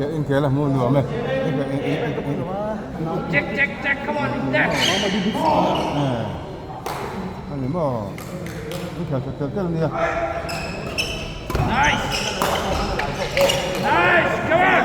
Inkhel a hmuh nuam e. Check check check come on there. Ani maw inkhel tha tel tel ania. Nice. Nice come on.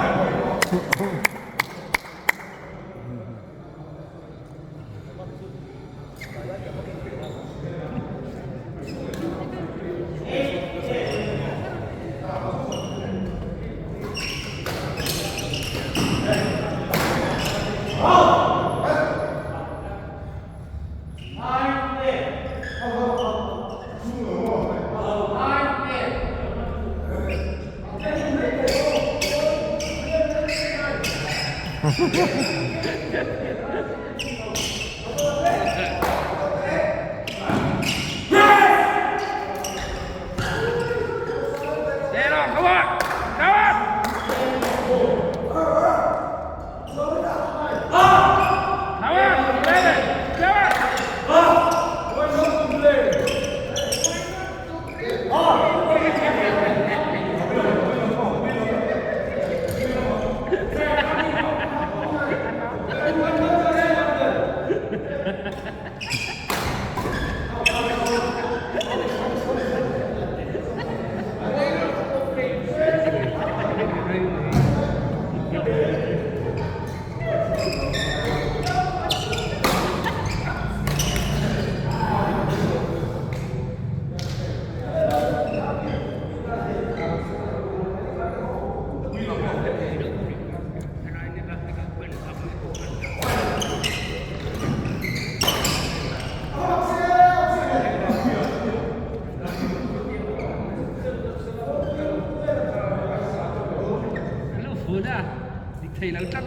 Thei lo tlat.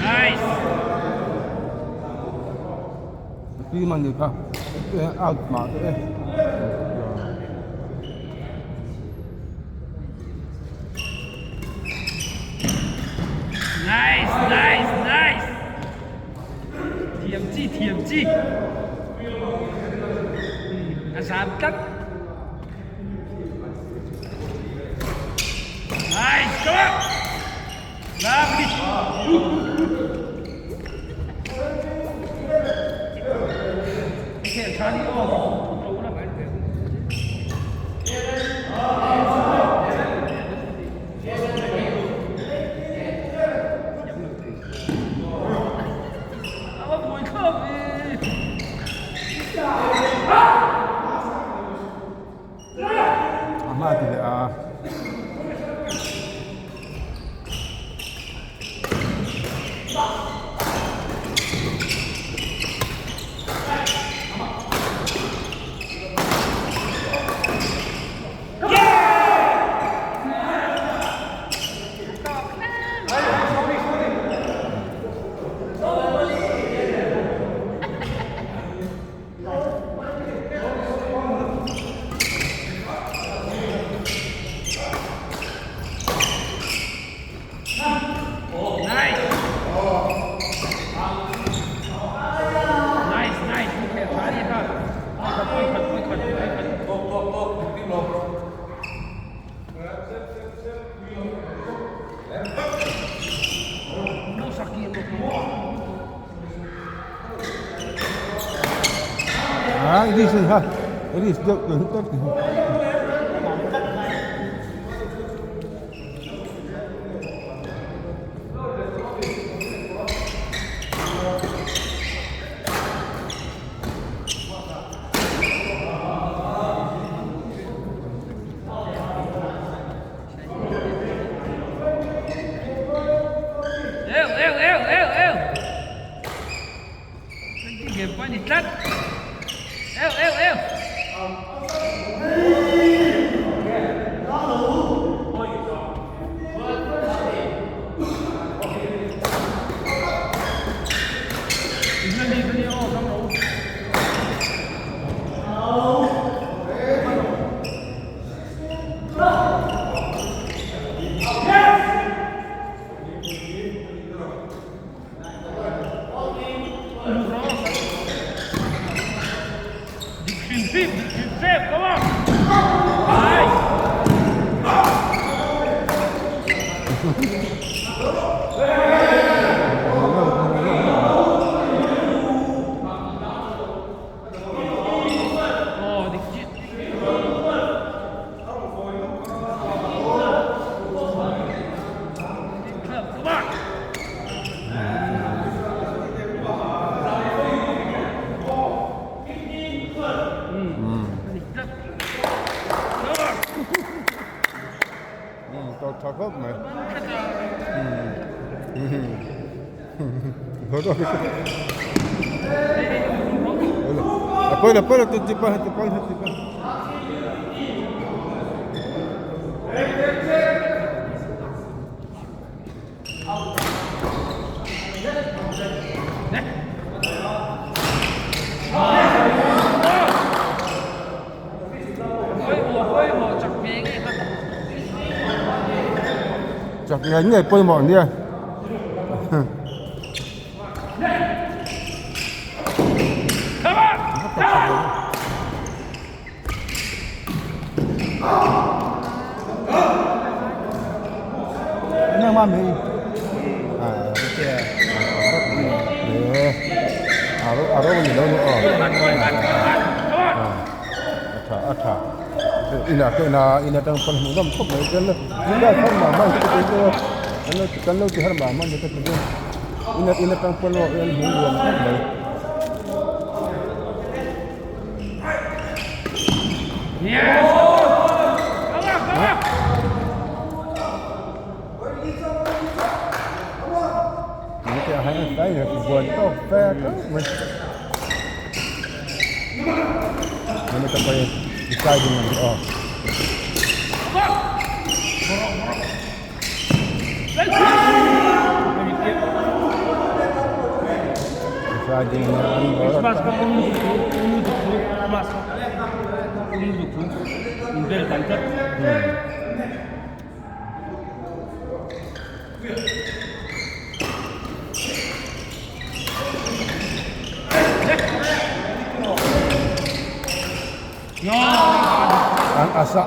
Nice. Pi man ni kha out mah te e. Nice, nice, nice. Thiam chi, thiam chi. A zam tlat. Nice, come on. Lovely. Khel tha ni aw. A hma ti leh a. Nice. Nice, nice. Ah, it is ha. It is deuh deuh tlat. Eu, eu, eu, eu, eu. Game point ni tlat. Eu, eu, eu. Tawk tha khawp mai. A pawi lo ti pa ti pa ti pa. Chak ngei ngei pawimawh an nia. A tha inah te ina in atang pawn hmuh nawm khawp mai chuan tunlai khan mah mah hi ka ti a kan lo ti har mah mah ni ka ti a in atang pawn erawh hian hmuh nuam khawp mai.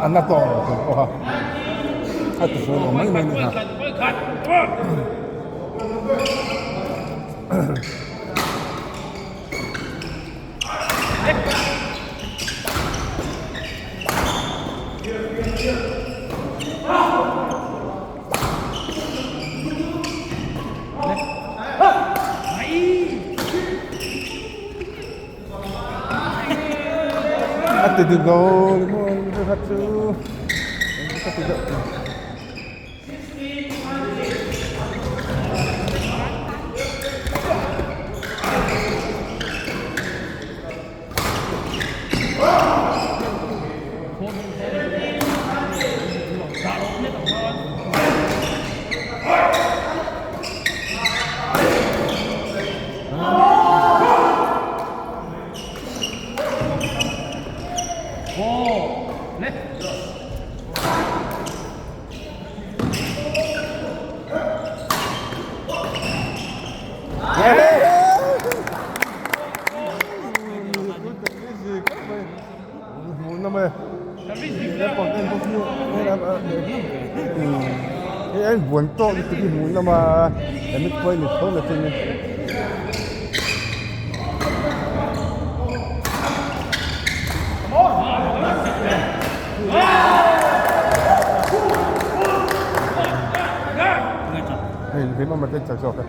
An la tawh lo tur pawh a a ti fuh lo mai mai ni kha. A ti dik lo kha chu ka ti deuh. Hei a inbuan tawk lutuk hi hmuh nawm a amit pawh a ni tho na chungin. Hei hei mama te chak zawk e.